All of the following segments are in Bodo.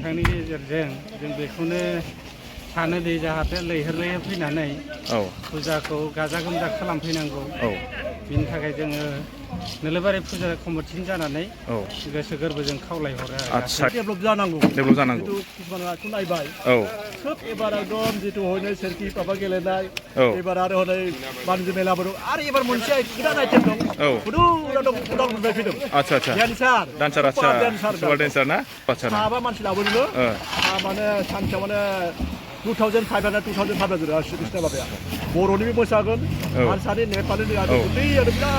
नोंथांनि गेजेरजों जों बेखौनो सानो दि जाहाथे लैहोर लैहोर फैनानै फुजाखौ गाजा गोमजा खालामफैनांगौ बिनि थाखाय जोङो नोलोबारि फुजा कमिटिनि जानानै गोसो गोरबोजों खावलायहरो आरो डेभेलप जानांगौ जितु किसुमानखौ नायबाय सोब एबार एकदम जितु हयनो सोरखि माबा गेलेनाय एबार आरो हनै बानजु मेलाबो दं आरो एबार मोनसे गोदान आइटेम दं उदां नुबाय फैदों डान्सार सुपार डान्सार ना साबा मानसि लाबोदों माने सानसेयाव माने 2,500 माबाया बर'निबो मोसागोन हारसानि नेपालनि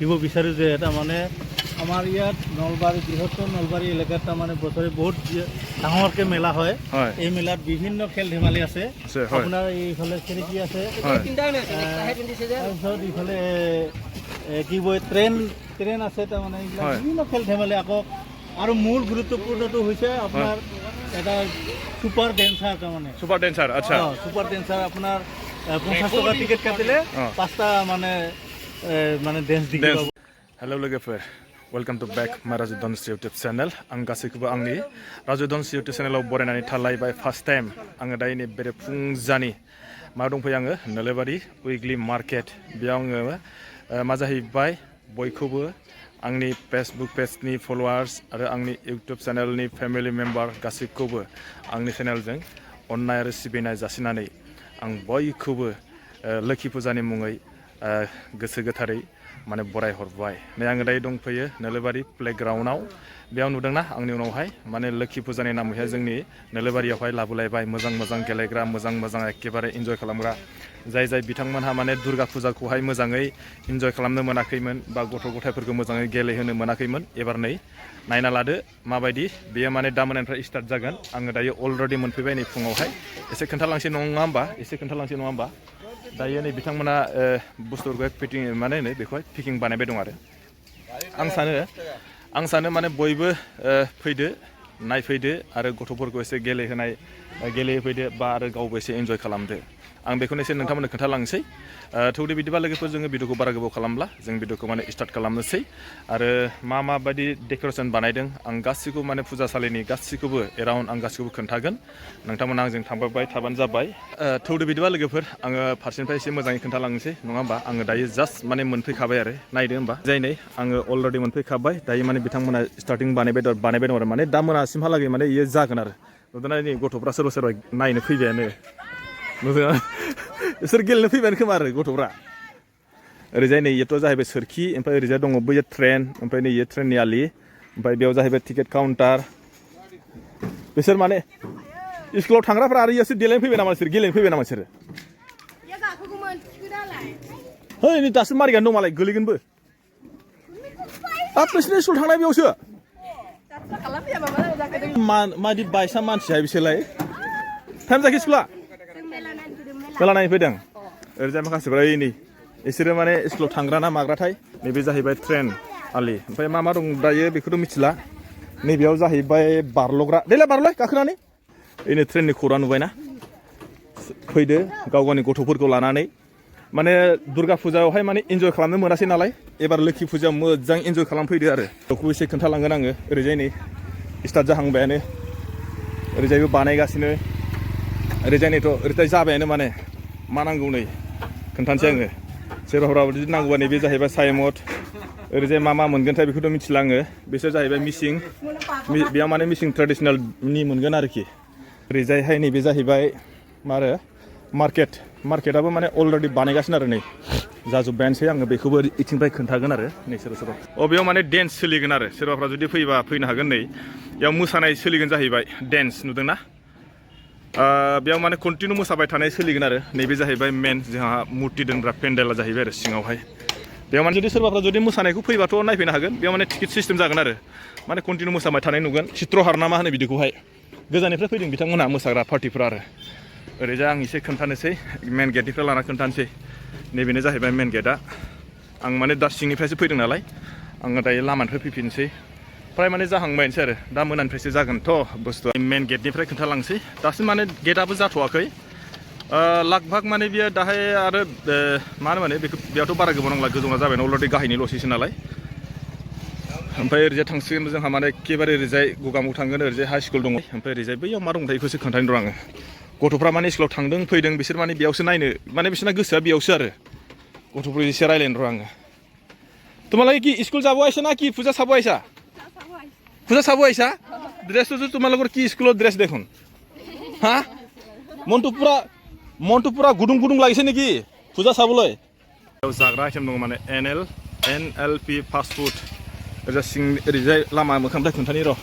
দিব বিচাৰো যে তাৰমানে আমাৰ ইয়াত নলবাৰী বৃহত্তৰ নলবাৰী এলেকাত তাৰমানে বছৰে বহুত ডাঙৰকৈ মেলা হয় এই মেলাত বিভিন্ন খেল ধেমালি আছে আপোনাৰ এইফালে চেৰিকি আছে তাৰপিছত ইফালে কি কয় ট্ৰেইন আছে তাৰমানে বিভিন্ন খেল ধেমালি আকৌ আৰু মূল গুৰুত্বপূৰ্ণটো হৈছে আপোনাৰ এটা সুপাৰ ডেন্সাৰ তাৰমানে সুপাৰ ডেন্সাৰ আচ্ছা সুপাৰ ডেন্সাৰ আপোনাৰ 50 টাকা টিকেট কাটিলে 5টা মানে ডেন্স দিব हेलो लोगोफोर वेलकाम टू बैक माय राजु दन्स यूट्यूब चैनल आं गासैखौबो आंनि राजु दन्स यूट्यूब चैनलाव बरायनानै थालायबाय फर्स्ट टाइम आङो दायो नै बेरे फुंजानि मा दंफैयो आङो नोलोबारि उइकलि मार्केट बेयाव आङो मा जाहैबाय बयखौबो आंनि फेसबुक पेजनि फलोवार्स आरो आंनि यूट्यूब चैनलनि फेमिलि मेम्बार गासैखौबो आंनि चैनलजों अननाय आरो सिबिनाय जासिनानै आं बयखौबो लोखि फुजानि मुङै गोसो गोथारै माने बराय हरबाय नै आङो दायो दंफैयो नोलोबारि प्लेग्राउन्डआव बेयाव नुदोंना आंनि उनावहाय माने लोखि फुजानि नामैहाय जोंनि नोलोबारियावहाय लाबोलायबाय मोजां गेलेग्रा मोजां एखेबारे इन्जय खालामग्रा जाय बिथांमोनहा माने दुर्गा फुजाखौहाय मोजाङै इन्जय खालामनो मोनाखैमोन बा गथ' गथायफोरखौ मोजाङै गेलेहोनो मोनाखैमोन एबार नै नायना लादो माबायदि बेयो माने दा मोनानिफ्राय स्टार्ट जागोन आङो दायो अलरेडि मोनफैबाय नै फुङावहाय एसे खोन्थालांसै नङा होमबा दायो नै बिथांमोना बुस्थुफोरखौ फिटिं माने होनो बेखौहाय पिकिं बानायबाय दं आरो आं सानो माने बयबो फैदो नायफैदो आरो गथ'फोरखौ एसे गेलेहोफैदो बा आरो गावबो एसे इन्जय खालामदो आं बेखौनो एसे नोंथांमोननो खोन्थालांसै थौदो बिदिबा लोगोफोर जोङो भिडिअखौ बारा गोबाव खालामला जों भिडिअखौ माने स्टार्ट खालामनोसै आरो माबायदि डेक'रेसन बानायदों आं गासैखौबो माने फुजासालिनि गासैखौबो एराउन्ड आं गासैखौबो खोन्थागोन नोंथांमोना आंजों थांबाय थाबानो जाबाय थौदो बिदिबा लोगोफोर आङो फारसेनिफ्राय एसे मोजाङै खोन्थालांनोसै नङा होमबा आङो दायो जास्ट माने मोनफैखाबाय आरो नायदो होमबा जाय नै आङो अलरेडि मोनफैखाबाय दायो माने बिथांमोना स्टार्टिं बानायबाय दं आरो माने दा मोनासिमहालागै माने इयो जागोन आरो नुदोंना नै गथ'फ्रा सोरबा नायनो फैबायानो नुदों बिसोर गेलेनो फैबायानो खोमा आरो गथ'फ्रा ओरैजाय नै इयोथ' जाहैबाय सोरखि ओमफ्राय ओरैजाय दङ बैयो ट्रेन ओमफ्राय नै इयो ट्रेननि आलि ओमफ्राय बेयाव जाहैबाय टिकेट काउन्टार बिसोर माने स्कुलाव थांग्राफ्रा आरो इयावसो देलायनो फैबाय नामा बिसोर गेलेनो फैबाय नामा बिसोरो है नै दासो मारिगानो दं मालाय गोलैगोनबो हाब नोंसिनि स्कुल थांनाय बेयावसो मादि बायसा मानसिया बिसोरलाय टाइम जायाखै स्कुला मेला नायनो फैदों ओरैजाय माखासेफ्रा नै बिसोरो माने स्कुलाव थांग्रा ना माग्राथाय नैबे जाहैबाय ट्रेन आलि ओमफ्राय मा दं दायो बेखौथ' मिथिला नैबेयाव जाहैबाय बारल'ग्रा देलाय बारलाय गाखोनानै ओरैनो ट्रेननि खौरा नुबायना फैदो गाव गावनि गथ'फोरखौ लानानै माने दुर्गा फुजायावहाय माने इन्जय खालामनो मोनासै नालाय एबार लोखि फुजायाव मोजां इन्जय खालामफैदो आरो बेखौ एसे खोन्थालांगोन आङो ओरैजाय नै स्टार्ट जाहांबायानो ओरैजायबो बानायगासिनो ओरैजाय नैथ' ओरैजाय जाबायानो माने मा नांगौ नै खोन्थानोसै आङो सोरबाफोरा बिदि नांगौबा नैबे जाहैबाय सायमद ओरैजाय मा मोनगोनथाय बेखौथ' मिथिला आङो बिसोर जाहैबाय मिसिं बेयाव माने मिसिं ट्रेडिसनेलनि मोनगोन आरोखि ओरैजायहाय नैबे जाहैबाय मा आरो मार्केटआबो माने अलरेडि बानायगासिनो आरो नै जाजोब्बायानोसै आङो बेखौबो इथिंनिफ्राय खोन्थागोन आरो नै सोरबा बेयाव माने डेन्स सोलिगोन आरो सोरबाफ्रा जुदि फैबा फैनो हागोन नै बेयाव मोसानाय सोलिगोन जाहैबाय डेन्स नुदोंना बेयाव माने कन्टिनिउ मोसाबाय थानाय सोलिगोन आरो नैबे जाहैबाय मेन जोंहा मुर्ति दोनग्रा पेन्डेला जाहैबाय आरो सिङावहाय बेयाव माने जुदि सोरबाफ्रा जुदि मोसानायखौ फैबाथ' नायफैनो हागोन बेयाव माने टिकेट सिस्टेम जागोन आरो माने कन्टिनिउ मोसाबाय थानाय नुगोन चित्रहार ना मा होनो बिदिखौहाय गोजाननिफ्राय फैदों बिथांमोनहा मोसाग्रा पार्टिफोरा आरो ओरैजाय आं एसे खोन्थानोसै मेन गेटनिफ्राय लाना खोन्थानोसै नैबेनो जाहैबाय मेन गेटआ आं माने दा सिंनिफ्रायसो फैदों नालाय आङो दायो लामानिफ्राय फैफिनसै फ्राय माने जाहांबायनोसै आरो दा मोनानिफ्रायसो जागोनथ' बुस्थुआ मेन गेटनिफ्राय खोन्थालांसै दासिम माने गेटआबो जाथ'वाखै लागभाग माने बियो दाहाय आरो मा होनो माने बेखौ बेयावथ' बारा गोबाव नांला गोजौना जाबाय अलरेडि गाहायनिल'सैसो नालाय ओमफ्राय ओरैजाय थांसिगोन जोंहा माने एखेबारे ओरैजाय गगामुग थांगोन ओरैजाय हाइ स्कुल दङ ओमफ्राय ओरैजाय बैयाव मा दंथाय बेखौसो खोन्थानो दं आङो गथ'फ्रा माने स्कुलाव थांदों फैदों बिसोर माने बेयावसो नायनो माने बिसोरना गोसोआ बेयावसो आरो गथ'फोर एसे रायलायनो र' आङो তোমালোকে কি স্কুল যাব আইছা না কি পূজা চাব আইছা পূজা চাব আইছা ড্ৰেছটো তোমালোকৰ কি স্কুলৰ ড্ৰেছ দেখোন হা মনটো পুৰা গুদুং গুদুং লাগিছে নেকি পূজা চাবলৈ जाग्रा आइटेम दङ माने NLP फास्ट फुड ओरैजाय लामा मोखांनिफ्राय खोन्थानि र'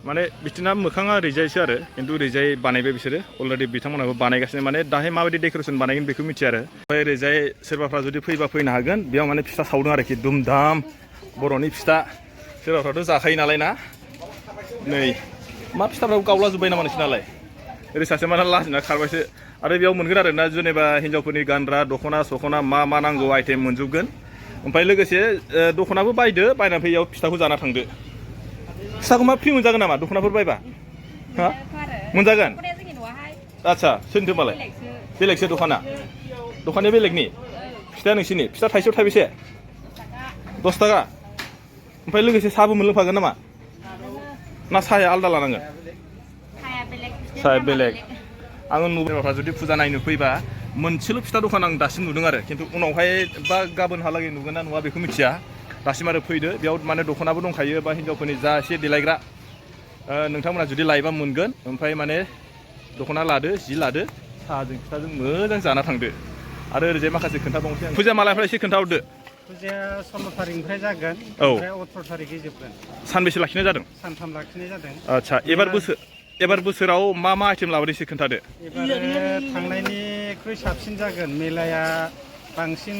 माने बिसोरना मोखाङा ओरैजायसो आरो खिन्थु ओरैजाय बानायबाय बिसोरो अलरेडि बिथांमोनहाबो बानायगासिनो माने दाहाय माबायदि डेक'रेसन बानायगोन बेखौ मिथिया आरो ओमफ्राय ओरैजाय सोरबाफ्रा जुदि फैबा फैनो हागोन बेयाव माने फिथा सावदों आरोखि दुम दाम बर'नि फिथा सोरबाफ्राथ' जाखायो नालाय ना नै मा फिथाफ्राबो गावलाजोब्बाय नामा नोंसोरनालाय ओरै सासे माने लाजिना खारबायसो आरो बेयाव मोनगोन आरो ना जेनेबा हिन्जावफोरनि गानग्रा दख'ना सख'ना मा नांगौ आइटेम मोनजोबगोन ओमफ्राय लोगोसे दख'नाबो बायदो बायनानै फैयाव फिथाखौ जाना थांदो फिथाखौ मा फ्रि मोनजागोन नामा दख'नाफोर बायबा हा मोनजागोन आच्छा सोरनिथो मालाय बेलेगसो दखाना बेलेगनि फिथाया नोंसिनि फिथा थाइसेयाव थाइबेसे 10 थाखा ओमफ्राय लोगोसे साहाबो मोनलोंफागोन नामा ना साहाया आलदा लानांगोन साहाया बेलेग आङो नुबायफ्रा जुदि फुजा नायनो फैबा मोनसेल' फिथा दखान आं दासिम नुदों आरो खिन्थु उनावहाय बा गाबोनहालागै नुगोन ना नुवा बेखौ मिथिया दासिम आरो फैदो बेयाव माने दख'नाबो दंखायो बा हिन्जावफोरनि जा एसे देलायग्रा नोंथांमोना जुदि लायोबा मोनगोन ओमफ्राय माने दख'ना लादो जि लादो साहाजों फिथाजों मोजां जाना थांदो आरो ओरैजाय माखासे खोन्थाबावनोसै फुजा मालानिफ्राय एसे खोन्थाहरदो फुजाया 16 तारिखनिफ्राय जागोन ओमफ्राय 18 तारिखै जोबगोन सानबेसे लाखिनाय जादों सानथाम लाखिनाय जादों आच्छा एबार बोसोराव मा आइटेम लाबोदो एसे खोन्थादो एबार थांनायनिख्रुइ साबसिन जागोन मेलाया बांसिन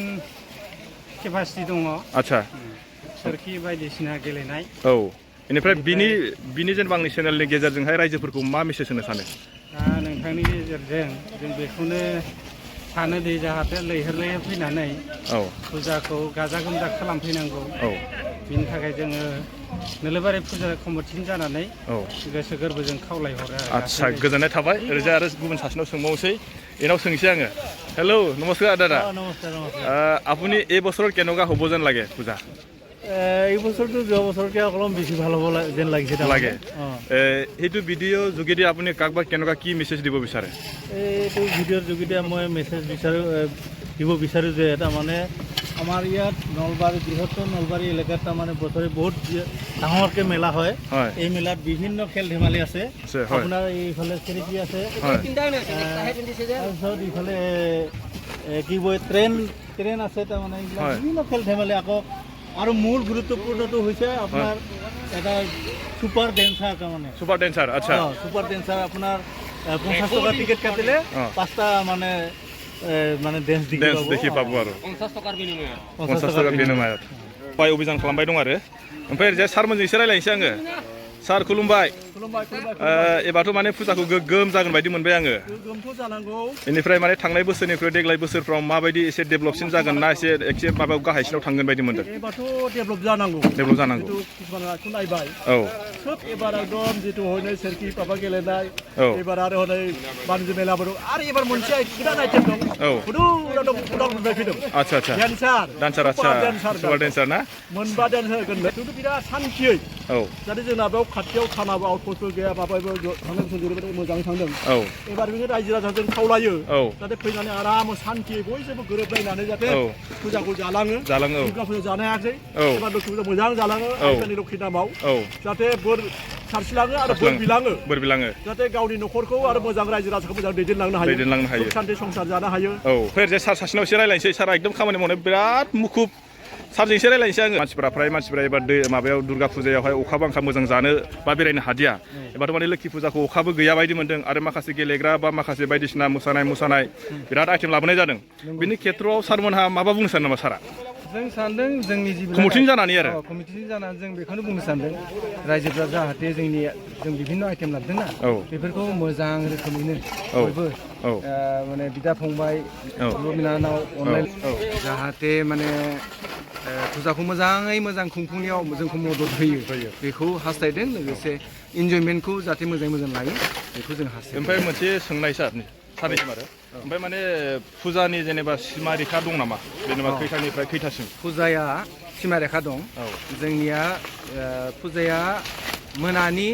केपासिटि दङ आच्छा सोरखि बायदिसिना गेलेनाय औ बेनिफ्राय बिनि जेनेबा आंनि चेनेलनि गेजेरजोंहाय रायजोफोरखौ मा मेसेज होनो सानो नोंथांनि गेजेरजों जों बेखौनो सानो दि जाहाथे लैहोर फैनानै फुजाखौ गाजा गोमजा खालामफैनांगौ बिनि थाखाय जोङो नोलोबारि फुजा कमिटिनि जानानै गोसो गोरबोजों खावलायहरो आच्छा गोजोननाय थाबाय ओरैजाय आरो गुबुन सासेनाव सोंबावनोसै एनाव सोंसै आङो हेलो नमस्कार दादा আপুনি এই বছৰ কেনেকুৱা হ'ব যেন লাগে পূজা এই বছৰটো যোৱা বছৰতকৈ অলপ বেছি ভাল হ'ব যেন লাগিছে লাগে সেইটো ভিডিঅ' যোগেদি আপুনি কাকবা কেনেকুৱা কি মেছেজ দিব বিচাৰে এইটো ভিডিঅ'ৰ যোগেদি মই মেছেজ দিব বিচাৰোঁ যে এটা মানে আমাৰ ইয়াত বৃহত্তৰ নলবাৰী এলেকাত তাৰমানে বছৰে বহুত ডাঙৰকৈ মেলা হয় এই মেলাত বিভিন্ন খেল ধেমালি আছে আপোনাৰ এইফালে চেৰিকি আছে তাৰপিছত ইফালে কি কয় ট্ৰেইন আছে তাৰমানে এইবিলাক বিভিন্ন খেল ধেমালি আকৌ আৰু মূল গুৰুত্বপূৰ্ণটো হৈছে আপোনাৰ এটা সুপাৰ ডেন্সাৰ তাৰমানে সুপাৰ ডেন্সাৰ আচ্ছা সুপাৰ ডেন্সাৰ আপোনাৰ 50 টকা টিকেট কাটিলে 5টা মানে ডেন্স দেখি পাব আৰু 50 টকাৰ বিনিময়ত পাই অভিযাन खालामबाय दं आरो ओमफ्राय ओरैजाय सारमोनजों एसे रायलायनोसै आङो सार खुलुमबाय एबारथ' माने फुजाखौ गोग्गोम जागोन बायदि मोनबाय आङो बेनिफ्राय माने थांनाय बोसोरनिफ्राय देग्लाय बोसोरफ्राव माबायदि एसे डेभेलपसिन जागोन ना एसे माबायाव गाहायसिनाव थांगोन बायदि मोनदों डेभेलप जानांगौ किसुमानखौ नायबाय सोब एबार एकदम जितु हनै सोरखि माबा गेलेनाय एबार आरो हनै बानजु मेलाबो दं आरो एबार मोनसे गोदान आइटेम दं उदालगुरिनिफ्राय फैदों आच्छा डान्सार आच्छा सुपार डान्सार ना मोनबा डान्सार होगोन खिन्थु बिराद शान्तियै जाहाथे जोंना बेयाव खाथियाव थानाबो आउटपस्टबो गैया माबाबो थांनाय बोसोर जेरैबायदि मोजाङै थांदों एबार बेखौ रायजो राजाजों खावलायो जाहाथे फैनानै आराम शान्तियै बयजोंबो गोरोबलायनानै जाहाथे फुजाखौ जालाङो दुर्गा फुजा जानो हायाखै एबार लोखि फुजा मोजां जालाङो आइफोरनि लोखि नामाव जाहाथे बोर सारस्रिलाङो आरो बोर बिलाङो जाहाथे गावनि न'खरखौ आरो मोजां रायजो राजाखौ मोजां दैदेनलांनो हायो शान्ति संसार जानो हायो फैरजाय सार सासेनाव एसे रायलायनोसै सारा एकदम खामानि मावनो बिराद मुखुब सारजों एसे रायलायनोसै आङो मानसिफोरा एबार माबायाव दुर्गा फुजायावहाय अखा बांखा मोजां जानो बा बेरायनो हादिया एबार माने लोखि फुजाखौ अखाबो गैया बायदि मोनदों आरो माखासे गेलेग्रा बा माखासे बायदिसिना मोसानाय बिराद आइटेम लाबोनाय जादों बिनि खेत्रआव सारमोनहा माबा बुंनो सानो नामा सारा जों सानदों जोंनि कमिटिनि जानानै आरो कमिटिनि जानानै जों बेखौनो बुंनो सानदों रायजोफ्रा जाहाथे जों বিভিন্ন आइटेम लाबोदोंना बेफोरखौ मोजां रोखोमैनो बयबो माने बिदा फंबाय बिनानाव अनलाइन जाहाथे माने फुजाखौ मोजाङै मोजां खुंफुंनायाव जोंखौ मदद होयो बेखौ हास्थायदों लोगोसे इन्जयमेन्टखौ जाहाथे मोजां लायो बेखौ जों हास्थायदों ओमफ्राय मोनसे सोंनाय सारनिसिम आरो ओमफ्राय माने फुजानि जेनेबा सिमा रेखा दं नामा जेनेबा खैथानिफ्राय खैथासिम फुजाया सिमा रेखा दं जोंनिया फुजाया मोनानि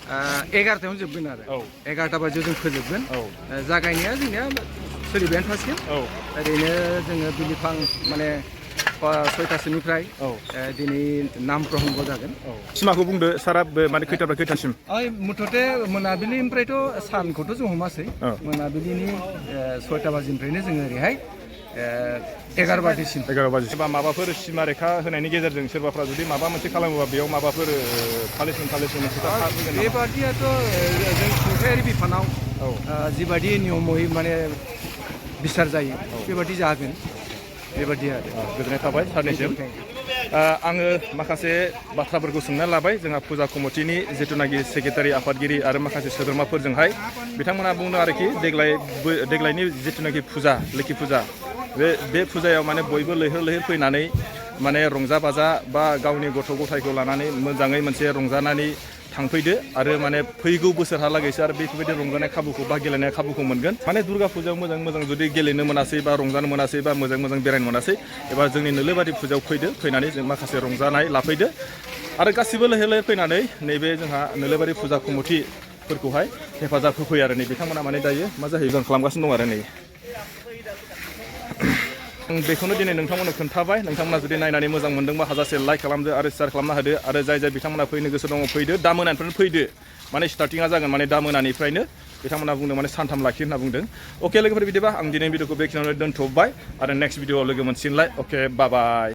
11टायावनो जोबगोन आरो 11टा बाजियाव जों फोजोबगोन जागायनाया जोंनिया सोलिबायानो थासिगोन ओरैनो जोङो बिलिफां माने 6टासोनिफ्राय दिनै नाम प्रसंग जागोन सिमाखौ बुंदो सारा माने खैथासिम मुथते मोनाबिलिनिफ्रायथ' सानखौथ' जों हमासै मोनाबिलिनि 6टा बाजिनिफ्रायनो जोङो ओरैहाय 11 बाजिसिम बा माबाफोर सिमा रेखा होनायनि गेजेरजों सोरबाफ्रा जुदि माबा मोनसे खालामोबा बेयाव माबाफोर पानिशमेन्ट बेबादियाथ' जों खुंथायारि बिफानाव जिबादि नियमै माने बिसार जायो बेबादि जागोन बेबादि आरो गोजोननाय थाबाय सारनिसिम आङो माखासे बाथ्राफोरखौ सोंना लाबाय जोंहा फुजा कमिटिनि जिथुनाखि सेक्रेटारि आफादगिरि आरो माखासे सोद्रोमाफोरजोंहाय बिथांमोना बुंदों आरोखि देग्लायनि जिथुनाखि फुजा लोखि फुजा बे फुजायाव माने बयबो लैहोर फैनानै माने रंजा बाजा बा गावनि गथ' गथायखौ लानानै मोजाङै मोनसे रंजानानै थांफैदो आरो माने फैगौ बोसोरहालागैसो आरो बेफोरबायदि रंजानाय खाबुखौ बा गेलेनाय खाबुखौ मोनगोन माने दुर्गा फुजायाव मोजां जुदि गेलेनो मोनासै बा रंजानो मोनासै बा मोजां बेरायनो मोनासै एबा जोंनि नोलोबारि फुजायाव फैनानै जों माखासे रंजानाय लाफैदो आरो गासिबो लैहोर फैनानै नैबे जोंहा नोलोबारि फुजा कमिटिफोरखौहाय हेफाजाब होफैयो आरो नै बिथांमोना माने दायो मा जाहैयो जों खालामगासिनो दं आरो नै बेखौनो दिनै नोंथांमोननो खोन्थाबाय नोंथांमोना जुदि नायनानै मोजां मोनदोंबा हाजासे लाइक खालामदो आरो शेयार खालामना होदो आरो जाय बिथांमोना फैनो गोसो दङ फैदो दा मोनानिफ्रायनो फैदो माने स्टार्टिंआ जागोन माने दा मोनानिफ्रायनो बिथांमोना बुंदों माने सानथाम लाखियो होनना बुंदों अके लोगोफोर बिदिबा आं दिनै भिडिअखौ बेखिनियावनो दोनथ'बाय आरो नेक्स्ट भिडिअआव लोगो मोनसिनलाय अके बाय